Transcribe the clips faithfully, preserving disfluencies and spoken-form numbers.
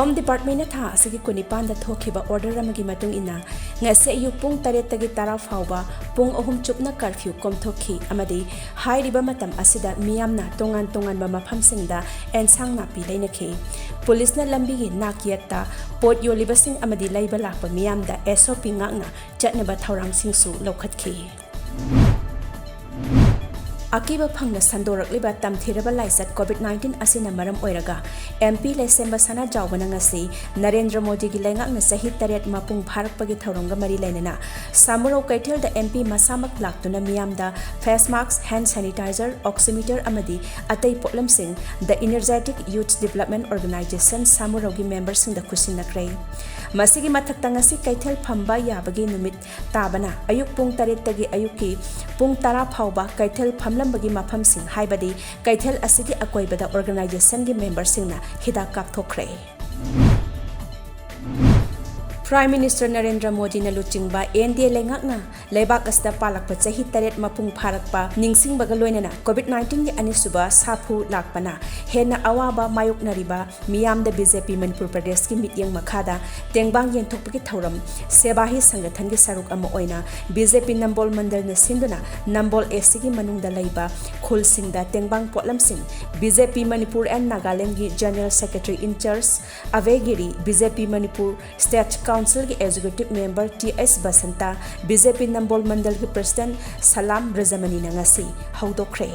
Home Department ꯊꯥ ꯑꯁꯤꯒꯤ ꯀꯨꯟꯅꯤꯄꯥꯟꯗ ꯊꯣꯛꯈꯤꯕ order ꯑꯃꯒꯤ ꯃꯇꯨꯡ ꯏꯟꯅ, ꯉꯁꯤ ꯑꯌꯨꯛ ꯄꯨꯡ ꯇꯔꯦꯠꯇꯒꯤ ꯇꯔꯥ ꯐꯥꯎꯕ ꯄꯨꯡ ꯑꯍꯨꯝ ꯆꯨꯞꯅ curfew ꯀꯣꯝꯊꯣꯛꯈꯤ ꯑꯃꯗꯤ ꯍꯥꯏꯔꯤꯕ ꯃꯇꯝ ꯑꯁꯤꯗ ꯃꯤꯌꯥꯝꯅ ꯇꯣꯉꯥꯟ ꯇꯣꯉꯥꯟꯕ ꯃꯐꯝꯁꯤꯡꯗ ꯑꯦꯟꯁꯥꯡ ꯅꯥꯄꯤ ꯂꯩꯅꯈꯤ꯫ ꯄꯨꯂꯤꯁꯅ ꯂꯝꯕꯤꯒꯤ ꯅꯥꯛ ꯌꯦꯠꯇ ꯄꯣꯠ ꯌꯣꯜꯂꯤꯕꯁꯤꯡ ꯑꯃꯗꯤ ꯂꯩꯕ ꯂꯥꯛꯄ ꯃꯤꯌꯥꯝꯗ S O P ꯉꯥꯛꯅ ꯆꯠꯅꯕ ꯊꯧꯔꯥꯡꯁꯤꯡꯁꯨ ꯂꯧꯈꯠꯈꯤ꯫ ꯑꯀꯤꯕ ꯐꯪꯅ ꯁꯟꯗꯣꯔꯛꯂꯤꯕ ꯇꯝꯊꯤꯔꯕ ꯂꯥꯏꯆꯠ COVID nineteen ꯑꯁꯤꯅ ꯃꯔꯝ ꯑꯣꯏꯔꯒ, M P ꯂꯩꯁꯦꯝꯕ ꯁꯅꯥꯖꯥꯎꯕꯅ ꯉꯁꯤ ꯅꯔꯦꯟꯗ꯭ꯔ ꯃꯣꯗꯤꯒꯤ ꯂꯩꯉꯥꯛꯅ ꯆꯍꯤ ꯇꯔꯦꯠ ꯃꯄꯨꯡ ꯐꯥꯔꯛꯄꯒꯤ ꯊꯧꯔꯝꯒ ꯃꯔꯤ ꯂꯩꯅꯅ ꯁꯥꯃꯨꯔꯧ ꯀꯩꯊꯦꯜꯗ M P ꯃꯁꯥꯃꯛ ꯂꯥꯛꯇꯨꯅ ꯃꯤꯌꯥꯝꯗ face mask, hand sanitizer, oximeter ꯑꯃꯗꯤ ꯑꯇꯩ ꯄꯣꯠꯂꯝꯁꯤꯡ The Energetic Youth Development Organization ꯁꯥꯃꯨꯔꯧꯒꯤ memberꯁꯤꯡꯗ ꯈꯨꯠꯁꯤꯟꯅꯈ꯭ꯔꯦ꯫ ꯃꯁꯤꯒꯤ ꯃꯊꯛꯇ, ꯉꯁꯤ ꯀꯩꯊꯦꯜ ꯐꯝꯕ ꯌꯥꯕꯒꯤ ꯅꯨꯃꯤꯠ ꯇꯥꯕꯅ, ꯑꯌꯨꯛ ꯄꯨꯡ ꯇꯔꯦꯠꯇꯒꯤ ꯑꯌꯨꯛꯀꯤ ꯄꯨꯡ ꯇꯔꯥ ꯐꯥꯎꯕ ꯀꯩꯊꯦꯜ ꯐꯝꯂꯝꯕꯒꯤ ꯃꯐꯝꯁꯤꯡ, ꯍꯥꯏꯕꯗꯤ ꯀꯩꯊꯦꯜ ꯑꯁꯤꯒꯤ ꯑꯀꯣꯏꯕꯗ organizationꯒꯤ memberꯁꯤꯡꯅ ꯍꯤꯗꯥꯛ ꯀꯥꯞꯊꯣꯛꯈ꯭ꯔꯦ꯫ Prime Minister ꯅꯔꯦꯟꯗ꯭ꯔ ꯃꯣꯗꯤꯅ ꯂꯨꯆꯤꯡꯕ N D A ꯂꯩꯉꯥꯛꯅ ꯂꯩꯕꯥꯛ ꯑꯁꯤꯗ ꯄꯥꯜꯂꯛꯄ ꯆꯍꯤ ꯇꯔꯦꯠ ꯃꯄꯨꯡ ꯐꯥꯔꯛꯄ ꯅꯤꯡꯁꯤꯡꯕꯒ ꯂꯣꯏꯅꯅ, COVID nineteenꯒꯤ ꯑꯅꯤꯁꯨꯕ ꯁꯥꯐꯨ ꯂꯥꯛꯄꯅ ꯍꯦꯟꯅ ꯑꯋꯥꯕ ꯃꯥꯌꯣꯛꯅꯔꯤꯕ ꯃꯤꯌꯥꯝꯗ B J P ꯃꯅꯤꯄꯨꯔ ꯄ꯭ꯔꯗꯦꯁꯀꯤ ꯃꯤꯠꯌꯦꯡ ꯃꯈꯥꯗ ꯇꯦꯡꯕꯥꯡ ꯌꯦꯟꯊꯣꯛꯄꯒꯤ ꯊꯧꯔꯝ ꯁꯦꯕꯥꯍꯤ ꯁꯪꯒꯊꯟꯒꯤ ꯁꯔꯨꯛ ꯑꯃ ꯑꯣꯏꯅ B J P ꯅꯝꯕꯣꯜ ꯃꯟꯗꯜꯅ ꯁꯤꯟꯗꯨꯅ ꯅꯝꯕꯣꯜ A Cꯒꯤ ꯃꯅꯨꯡꯗ ꯂꯩꯕ ꯈꯨꯜꯁꯤꯡꯗ ꯇꯦꯡꯕꯥꯡ ꯄꯣꯠꯂꯝꯁꯤꯡ B J P Manipur and ꯅꯥꯒꯥꯂꯦꯟꯗꯒꯤ General Secretary in charge ꯑꯚꯦ Giri, B J P Manipur State Councilꯒꯤ Executive Member T S Basanta, B J P Nambol ꯃꯟꯗꯜꯒꯤ President ꯁꯂꯥꯝ ꯔꯖꯃꯅꯤꯅ ꯉꯁꯤ ꯍꯧꯗꯣꯛꯈ꯭ꯔꯦ꯫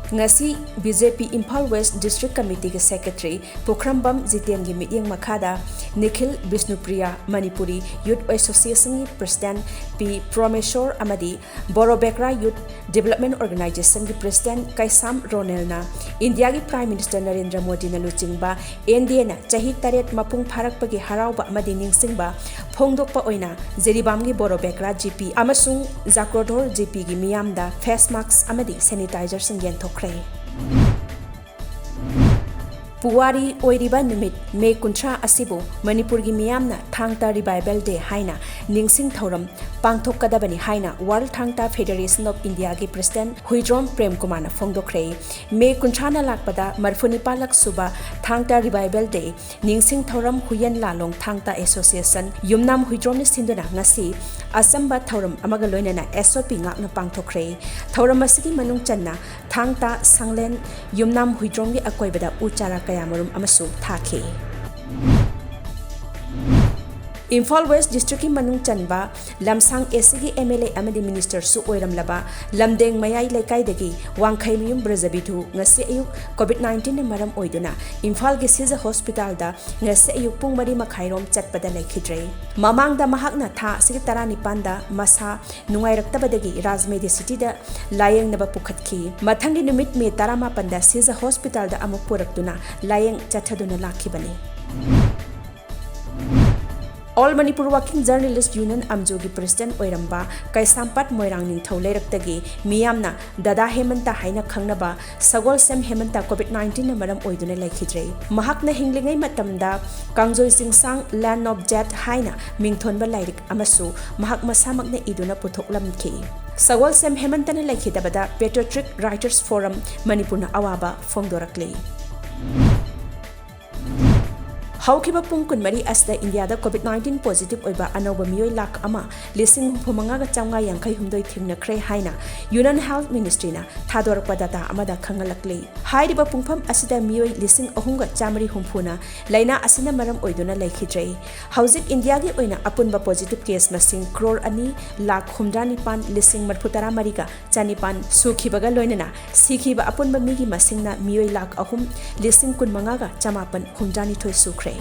ꯉꯁꯤ B J P Imphal West District Committeeꯒꯤ Secretary ꯄꯨꯈ꯭ꯔꯝꯕꯝ ꯖꯤꯇꯦꯟꯒꯤ ꯃꯤꯠꯌꯦꯡ ꯃꯈꯥꯗ ꯅꯤꯈꯤꯜ ꯕꯤꯁꯅꯨꯄ꯭ꯔꯤꯌꯥ ꯃꯅꯤꯄꯨꯔꯤ Youth Associationꯒꯤ President ꯄꯤ ꯄ꯭ꯔꯣꯃꯦꯁꯣꯔ ꯑꯃꯗꯤ ꯕꯣꯔꯣꯕꯦꯀ꯭ꯔꯥ Youth Development Organizationꯒꯤ President ꯀꯩꯁꯥꯝ ꯔꯣꯅꯦꯜꯅ ꯏꯟꯗꯤꯌꯥꯒꯤ Prime Minister Narendra ꯃꯣꯗꯤꯅ ꯂꯨꯆꯤꯡꯕ N D Aꯅ ꯆꯍꯤ ꯇꯔꯦꯠ ꯃꯄꯨꯡ ꯐꯥꯔꯛꯄꯒꯤ ꯍꯔꯥꯎꯕ ꯑꯃꯗꯤ ꯅꯤꯡꯁꯤꯡꯕ ꯐꯣꯡꯗꯣꯛꯄ ꯑꯣꯏꯅ ꯖꯤꯔꯤꯕꯥꯝꯒꯤ ꯕꯣꯔꯣꯕꯦꯀ꯭ꯔꯥ G P ꯑꯃꯁꯨꯡ ꯖꯥꯀ꯭ꯔꯣꯙꯣꯔ G Pꯒꯤ ꯃꯤꯌꯥꯝꯗ face mask ꯑꯃꯗꯤ sanitizerꯁꯤꯡ ꯌꯦꯟꯊꯣꯛꯈ꯭ꯔꯦ꯫ ꯄꯨꯋꯥꯔꯤ ꯑꯣꯏꯔꯤꯕ ꯅꯨꯃꯤꯠ ꯃꯦ ꯀꯨꯟꯊ꯭ꯔꯥ ꯑꯁꯤꯕꯨ ꯃꯅꯤꯄꯨꯔꯒꯤ ꯃꯤꯌꯥꯝꯅ ꯊꯥꯡ ꯇꯥ ꯔꯤꯚꯥꯏꯕꯦꯜ ꯗꯦ ꯍꯥꯏꯅ ꯅꯤꯡꯁꯤꯡ ꯊꯧꯔꯝ ꯄꯥꯡꯊꯣꯛꯀꯗꯕꯅꯤ ꯍꯥꯏꯅ ꯋꯥꯔꯜ ꯊꯥꯡ ꯇꯥ ꯐꯦꯗꯦꯔꯦꯁꯟ ꯑꯣꯐ ꯏꯟꯗꯤꯌꯥꯒꯤ ꯄ꯭ꯔꯦꯁꯤꯗꯦꯟꯠ ꯍꯨꯏꯗ꯭ꯔꯣꯝ ꯄ꯭ꯔꯦꯝ ꯀꯨꯃꯥꯔꯅ ꯐꯣꯡꯗꯣꯛꯈ꯭ꯔꯦ꯫ ꯃꯦ ꯀꯨꯟꯊ꯭ꯔꯥꯅ ꯂꯥꯛꯄꯗ ꯃꯔꯐꯨ ꯅꯤꯄꯥꯜꯂꯛ ꯁꯨꯕ ꯊꯥꯡ ꯇꯥ ꯔꯤꯚꯥꯏꯕꯦꯜ ꯗꯦ ꯅꯤꯡꯁꯤꯡ ꯊꯧꯔꯝ ꯍꯨꯏꯌꯦꯟ ꯂꯥꯂꯣꯡ ꯊꯥꯡ ꯇꯥ ꯑꯦꯁꯣꯁꯤꯌꯦꯁꯟ ꯌꯨꯝꯅꯥꯝ ꯍꯨꯏꯗ꯭ꯔꯣꯝꯅ ꯁꯤꯟꯗꯨꯅ ꯉꯁꯤ ꯑꯆꯝꯕ ꯊꯧꯔꯝ ꯑꯃꯒ ꯂꯣꯏꯅꯅ ꯑꯦꯁ ꯑꯣ ꯄꯤ ꯉꯥꯛꯅ ꯄꯥꯡꯊꯣꯛꯈ꯭ꯔꯦ꯫ ꯊꯧꯔꯝ ꯑꯁꯤꯒꯤ ꯃꯅꯨꯡ ꯆꯟꯅ ꯊꯥꯡ ꯇꯥ ꯁꯪꯂꯦꯟ ꯌꯨꯝꯅꯥꯝ ꯍꯨꯏꯗ꯭ꯔꯣꯝꯒꯤ ꯑꯀꯣꯏꯕꯗ ꯎ ꯆꯥꯔꯥ ꯀꯌꯥꯃꯔꯨꯝ ꯑꯃꯁꯨ ꯊꯥꯈꯤ꯫ ꯏꯝꯐꯥꯜ ꯋꯦꯁ꯭ꯠ ꯗꯤꯁꯇ꯭ꯔꯤꯛꯀꯤ ꯃꯅꯨꯡ ꯆꯟꯕ ꯂꯝꯁꯥꯡ ꯑꯦ ꯁꯤꯒꯤ ꯑꯦꯝ ꯑꯦꯜ ꯑꯦ ꯑꯃꯗꯤ ꯃꯤꯅꯤꯁꯇꯔꯁꯨ ꯑꯣꯏꯔꯝꯂꯕ ꯂꯝꯗꯦꯡ ꯃꯌꯥꯏ ꯂꯩꯀꯥꯏꯗꯒꯤ ꯋꯥꯡꯈꯩꯃꯌꯨꯝ ꯕ꯭ꯔꯖꯕꯤꯙꯨ ꯉꯁꯤ ꯑꯌꯨꯛ ꯀꯣꯚꯤꯗ ꯅꯥꯏꯟꯇꯤꯟꯅ ꯃꯔꯝ ꯑꯣꯏꯗꯨꯅ ꯏꯝꯐꯥꯜꯒꯤ ꯁꯤꯖ ꯍꯣꯁꯄꯤꯇꯥꯜꯗ ꯉꯁꯤ ꯑꯌꯨꯛ ꯄꯨꯡ ꯃꯔꯤ ꯃꯈꯥꯏꯔꯣꯝ ꯆꯠꯄꯗ ꯂꯩꯈꯤꯗ꯭ꯔꯦ꯫ ꯃꯃꯥꯡꯗ ꯃꯍꯥꯛꯅ ꯊꯥ ꯑꯁꯤꯒꯤ ꯇꯔꯥꯅꯤꯄꯥꯟꯗ ꯃꯁꯥ ꯅꯨꯡꯉꯥꯏꯔꯛꯇꯕꯗꯒꯤ ꯔꯥꯖꯃꯦꯙꯤ ꯁꯤꯇꯤꯗ ꯂꯥꯌꯦꯡꯅꯕ ꯄꯨꯈꯠꯈꯤ꯫ ꯃꯊꯪꯒꯤ ꯅꯨꯃꯤꯠ ꯃꯦ ꯇꯔꯥꯃꯥꯄꯟꯗ ꯁꯤꯖ ꯍꯣꯁꯄꯤꯇꯥꯜꯗ ꯑꯃꯨꯛ ꯄꯨꯔꯛꯇꯨꯅ ꯂꯥꯌꯦꯡ ꯆꯠꯊꯗꯨꯅ ꯂꯥꯛꯈꯤꯕꯅꯤ꯫ All Manipur working journalist union, ꯑꯝꯖꯨꯒꯤ ꯄ꯭ꯔꯦꯁꯤꯗꯦꯟꯠ ꯑꯣꯏꯔꯝꯕ ꯀꯩꯁꯥꯝꯄꯥꯠ ꯃꯣꯏꯔꯥꯡ ꯅꯤꯡꯊꯧ ꯂꯩꯔꯛꯇꯒꯤ ꯃꯤꯌꯥꯝꯅ ꯗꯥꯗꯥ ꯍꯦꯃꯟꯇ ꯍꯥꯏꯅ ꯈꯪꯅꯕ ꯁꯒꯣꯜꯁꯦꯝ ꯍꯦꯃꯟꯇ ꯀꯣꯚꯤꯗ ꯅꯥꯏꯟꯇꯤꯟꯅ ꯃꯔꯝ ꯑꯣꯏꯗꯨꯅ ꯂꯩꯈꯤꯗ꯭ꯔꯦ꯫ ꯃꯍꯥꯛꯅ ꯍꯤꯡꯂꯤꯉꯩ ꯃꯇꯝꯗ ꯀꯥꯡꯖꯣꯏ ꯆꯤꯡꯁꯥꯡ, ꯂꯦꯟꯗ ꯑꯣꯐ ꯗꯦꯊ ꯍꯥꯏꯅ ꯃꯤꯡꯊꯣꯟꯕ ꯂꯥꯏꯔꯤꯛ ꯑꯃꯁꯨ ꯃꯍꯥꯛ ꯃꯁꯥꯃꯛꯅ ꯏꯗꯨꯅ ꯄꯨꯊꯣꯛꯂꯝꯈꯤ꯫ ꯁꯒꯣꯜꯁꯦꯝ ꯍꯦꯃꯟꯇꯅ ꯂꯩꯈꯤꯗꯕꯗ ꯄꯦꯇ꯭ꯔꯤꯌꯣꯇꯤꯛ ꯔꯥꯏꯇꯔꯁ ꯐꯣꯔꯝ ꯃꯅꯤꯄꯨꯔꯅ ꯑꯋꯥꯕ ꯐꯣꯡꯗꯣꯔꯛꯂꯤ꯫ ꯍꯧꯈꯤꯕ ꯄꯨꯡ ꯀꯨꯟꯃꯔꯤ ꯑꯁꯤꯗ ꯏꯟꯗꯤꯌꯥꯗ ꯀꯣꯚꯤꯗ ꯅꯥꯏꯟꯇꯤꯟ ꯄꯣꯖꯤꯇꯤꯚ ꯑꯣꯏꯕ ꯑꯅꯧꯕ ꯃꯤꯑꯣꯏ ꯂꯥꯈ ꯑꯃ ꯂꯤꯁꯤꯡ ꯍꯨꯝꯐꯨ ꯃꯉꯥꯒ ꯆꯥꯝꯃꯉꯥ ꯌꯥꯡꯈꯩ ꯍꯨꯝꯗꯣꯏ ꯊꯦꯡꯅꯈ꯭ꯔꯦ ꯍꯥꯏꯅ ꯌꯨꯅꯤꯌꯟ ꯍꯦꯜꯊ ꯃꯤꯅꯤꯁꯇ꯭ꯔꯤꯅ ꯊꯥꯗꯣꯔꯛꯄ ꯗꯥꯇꯥ ꯑꯃꯗ ꯈꯪꯍꯜꯂꯛꯂꯤ꯫ ꯍꯥꯏꯔꯤꯕ ꯄꯨꯡꯐꯝ ꯑꯁꯤꯗ ꯃꯤꯑꯣꯏ ꯂꯤꯁꯤꯡ ꯑꯍꯨꯝꯒ ꯆꯥꯃꯔꯤ ꯍꯨꯝꯐꯨꯅ ꯂꯥꯏꯅꯥ ꯑꯁꯤꯅ ꯃꯔꯝ ꯑꯣꯏꯗꯨꯅ ꯂꯩꯈꯤꯗ꯭ꯔꯦ꯫ ꯍꯧꯖꯤꯛ ꯏꯟꯗꯤꯌꯥꯒꯤ ꯑꯣꯏꯅ ꯑꯄꯨꯟꯕ ꯄꯣꯖꯤꯇꯤꯚ ꯀꯦꯁ ꯃꯁꯤꯡ ꯀ꯭ꯔꯣꯔ ꯑꯅꯤ ꯂꯥꯈ ꯍꯨꯝꯗ꯭ꯔꯥ ꯅꯤꯄꯥꯟ ꯂꯤꯁꯤꯡ ꯃꯔꯤꯐꯨ ꯇꯔꯥ ꯃꯔꯤꯒ ꯆꯅꯤꯄꯥꯟ ꯁꯨꯈꯤꯕꯒ ꯂꯣꯏꯅꯅ ꯁꯤꯈꯤꯕ ꯑꯄꯨꯟꯕ ꯃꯤꯒꯤ ꯃꯁꯤꯡꯅ ꯃꯤꯑꯣꯏ ꯂꯥꯈ ꯑꯍꯨꯝ ꯂꯤꯁꯤꯡ ꯀꯨꯟꯃꯉꯥꯒ ꯆꯃꯥꯄꯟ ꯍꯨꯝꯗ꯭ꯔꯥꯅꯤꯊꯣꯏ ꯁꯨꯈ꯭ꯔꯦ꯫